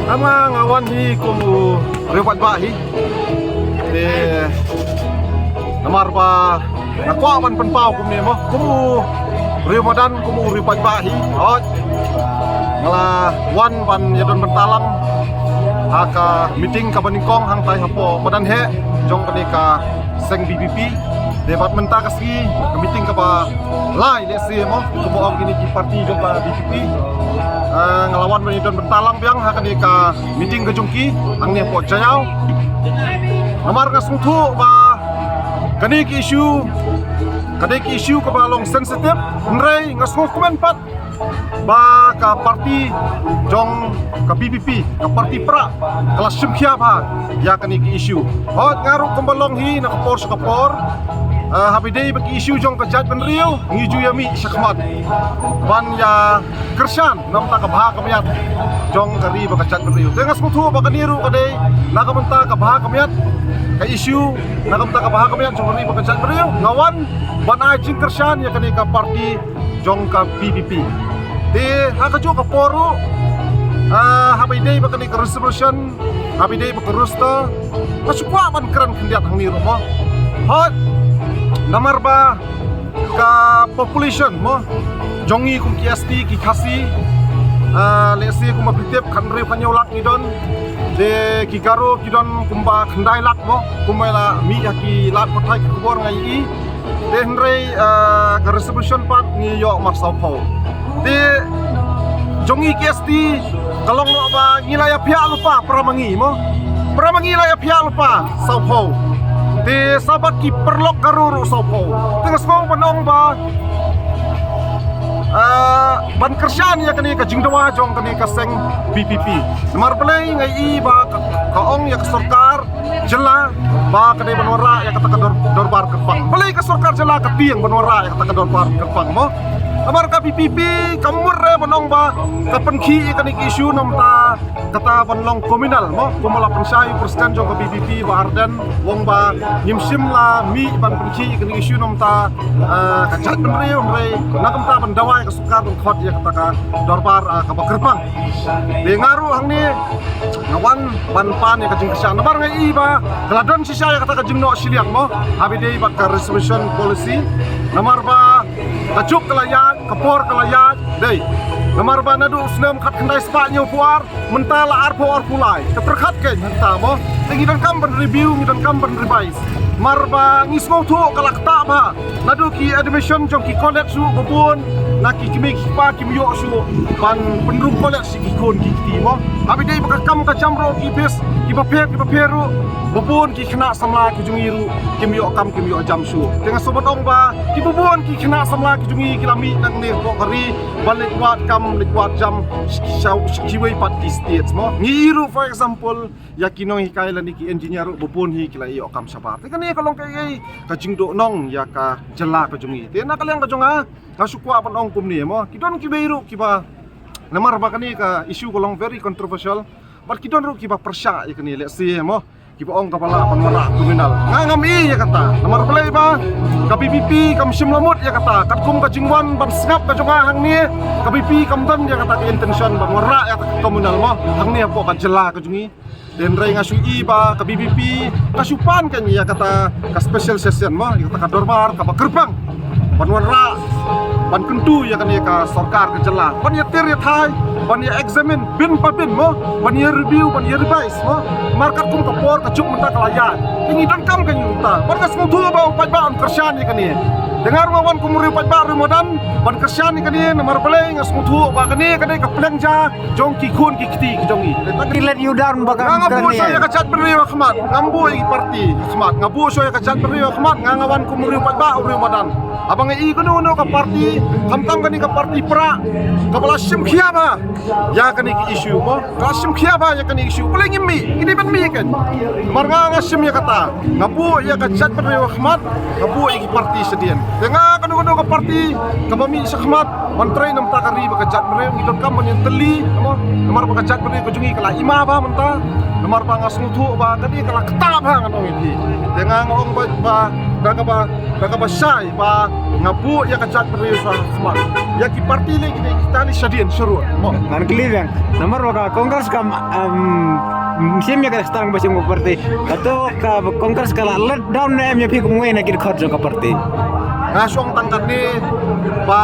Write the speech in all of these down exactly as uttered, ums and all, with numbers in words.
Namar nga wan hi kum u riew paidbah hi. Te namar ba nga kwah ban pynpaw kumne mo, kum u riew madan, kum u riew paidbah hi. Hooid, nga la wan ban ïadon bynta lang ha ka meeting kaba nyngkong hangtai hapoh madan heh jong kane ka seng B P P. Te bad mynta ka sngi ka meeting kaba lai lehse mo, kumba ong kine ki parti jong ka B P P. Ah, nga la wan ban ïadon bynta lang biang ha kane ka meeting ka jong ki hangne hapoh Jaïaw. Namar nga sngewthuh ba kane ka issue, kane ka issue kaba long sensitive, hynrei nga sngewkmen pat ba ka parti jong ka B P P, ka parti Prah, ka la shim khia bha ïa kane ka issue. Hooid, nga ruh kumba long hi na ka por sha ka por, ah, haba ïadei bad ka issue jong ka jaitbynriew, ngi ju ïa mih shakhmat ban ïa kyrshan na ka bynta ka bha ka miat jong ka ri bad ka jaitbynriew. Te nga sngewthuh ba kane ruh ka dei na ka bynta ka bha ka miat, ka issue na ka bynta ka bha ka miat jong ka ri bad ka jaitbynriew. Nga wan ban ai jingkyrshan ïa kane ka parti jong ka B P P. Te ha kajuh ka por ruh, ah, haba ïadei bad kane ka resolution, haba ïadei bad ka roster, nga shu kwah ban kren khyndiat hangne ruh mo. Hooid, namar ba ka population mo jong ngi kum ki S T, ki Khasi, ah, lehse kumba phi tip khathynriew khathynñiew lak ngi don. Te ki Garo ki don kumba khyndai lak mo, kumba la mih ha ki lad pathai ki khubor nga ïohi. Te hynrei, ah, ka reservation pat ngi ïoh mar sawphew. Te jong ngi ki S T ka long noh ba ngi la ïa phiah lypa para ma ngi mo. Para ma ngi la ïa phiah lypa sawphew. Te sa bad ki paralok Garo ruh sawphew. Te nga sngew ban ong ba, ah, ban kyrshan ïa kane ka jingdawa jong kane ka seng B P P. Namar balei nga ïohi ba ka, ka ong ïa ka sorkar jylla ba ka dei ban wanrah ïa kata ka dor-, dorbar kyrpang. Balei ka sorkar jylla ka tieng ban wanrah ïa kata ka dorbar kyrpang mo? Namar ka B P P ka mut re ban ong ba ka pynkhih ïa kane ka issue namar kata ban long communal mo. Kumba la pynshai u president jong ka B P P Bah Ardent, u ong ba ngim shym la mih ban pynkhih ïa kane ka issue namar, eh, ka jaitbynriew, hynrei na ka bynta ban dawa ïa ka sorkar ban khot ïa kata ka dorbar, eh, kaba kyrpang. Te nga ruh hangne nga wan ban pan ïa ka jingkyrshan namar nga ïohi ba ka la don shisha ïa kata ka jingnoh shiliang mo, haba ïadei bad ka reservation policy. Namar ba ka juk ka la ïaid, ka por ka la ïaid, dei. Namar ba naduh u snem khatkhyndai spah hynñiewphew ar mynta la arphew arphew lai, ka pyrkhat kein hangta mo. Te ngi donkam ban review, ngi donkam ban revise. Namar ba ngi sngewthuh ka la ktah bha. Naduh ki admission jong ki college ruh ba bun na ki kmie ki kpa kim ïoh shuh ban pynrung college sha ki khun ki kti mo. Haba ïadei bad ka kam ka jam ruh ki office kiba pher kiba pher ruh ba bun ki khynnah samla ki jong ngi ruh kim ïoh kam kim ïoh jam shuh. Te nga sngewbha ban ong ba kiba bun ki khynnah samla ki jong ngi ki la mih nangne hapoh ka ri ban leit wad kam leit wad jam sha ki, sha, sha kiwei pat ki states mo. Ngi ïohi ruh for example ïa ki nonghikai lane ki engineer ruh ba bun hi ki la ïoh kam shabar. Te kane ka long kaei kaei ka jingduhnong ïa ka jylla ka jong ngi. Te na ka liang ka jong nga nga shu kwah ban ong kumne mo. Ki don kiwei ruh kiba, namar ba kane ka issue ka long very controversial, bad ki don ruh kiba pyrshah ïa kane, lehse mo, kiba ong kaba lah ban wanrah communal. Nga ngam ïohi ïa kata. Namar balei ba ka B P P kam shym la mut ïa kata. Katkum ka jingwan ban sngap ka jong nga hangne, ka B P P kam don ïa kata ka intention ban wanrah ïa kata ka communal mo hangne hapoh ka jylla ka jong ngi. Te hynrei nga shu ïohi ba ka B P P ka shu pan kein ïa kata ka special session mo, ïa kata ka dorbar kaba kyrpang ban wanrah, ban kyntu ïa kane ka sorkar ka jylla, ban ïatir ïathai, ban ïa examine byn pa byn mo, ban ïa review, ban ïa revise mo. Namar katkum ka por ka juk mynta ka la ïaid. Te ngi donkam kein mynta. Bad nga sngewthuh ba u paidbah un kyrshan ïa kane. Te nga ruh nga wan kum u riew paidbah riew madan ban kyrshan ïa kane, namar balei nga sngewthuh ba kane ka dei ka pliang ja jong ki khun ki kti ki jong ngi. Te ta Ki let you down ba nga, kam nga buh kren shuh ïa ïa. Ka jaitbynriew ha khmat, ngam buh ïa ki parti ha khmat, nga buh shuh ïa ka jaitbynriew ha khmat, nga nga wan kum u riew paidbah u riew madan. Haba nga ïohi kano kano ka parti, khamtam kane ka parti Prah kaba la shim khia bha ïa kane ka issue mo, ka la shim khia bha ïa kane ka issue. Balei ngim mih? Ngi dei ban mih kein. Namar nga nga shim ïa kata, nga buh ïa ka jaitbynriew ha khmat, nga buh ïa ki parti shadien. Te nga kano kano ka parti kaba mih sha khmat ban trei na ka bynta ka ri bad ka jaitbynriew, ngi donkam ban ïatylli mo. Namar ba ka jaitbynriew ka jong ngi ka la i ma bha mynta. Namar ba nga sngewthuh ba ka dei ka la ktah bha ngan ong ïa phi. Te nga nga ong ba, ba da kaba, da kaba shai ba Nga buh ïa ka jaitbynriew sha khmat. Ïa ki parti lei kita, kita lei shadien shuh ruh. Mo. Ngan kylli biang. Namar ba ka Congress kam, em, shim ïa ka tang ba shim ka parti. Hato ka Congress ka la let down ne em ïa phi kumwei na ki dkhot jong ka parti? Nga shong tang katne ba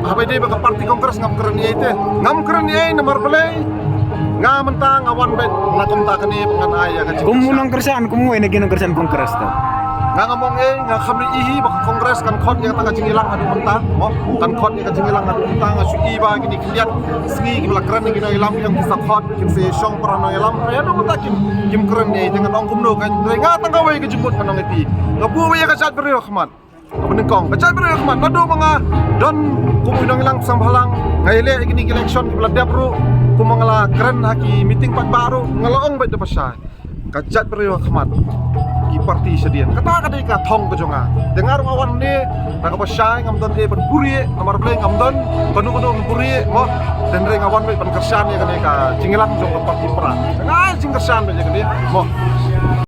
haba ïadei bad ka parti Congress ngam kren ei te. Ngam kren ei namar balei? Nga mynta nga wan beit na kumta kane ba ngan ai ïa ka jingkyrshan. Kum u nongkyrshan, kumwei na ki nongkyrshan Congress te. Nga ngam ong ei, nga kham ïohi ba ka Congress kan khot ïa kata ka jingïalang haduh mynta. Mo, kan khot ïa ka jingïalang haduh mynta, nga shu i ba kine ki khyndiat sngi kiba la kren ïa ki nongïalam, ki sa khot, kin sa shong para nongïalam. Haduh mynta kim, kim kren ei, te ngan ong kumno, ka dei nga tang kawei ka jingmut ban ong ïa phi. Nga buh ïa ka jaitbynriew ha khmat. Kaba nyngkong, ka jaitbynriew ha khmat, naduh ba nga don kum u nongïalang seng bhalang, nga ïaleh ïa kine ki election kiba la dep ruh, kum ba nga la kren ha ki meeting paidbah ruh, nga la ong beit da ba shai. Ka jaitbynriew ha khmat, ki parti shadien. Kata ka dei ka thong ka jong nga. Te nga ruh nga wan hangne da kaba shai, ngam don ei ban buhrieh, namar balei ngam don kano kano ban buhrieh, mo. Te hynrei nga wan beit ban kyrshan ïa kane ka jingïalang jong ka parti para. Nga jingkyrshan beit ïa kane, mo.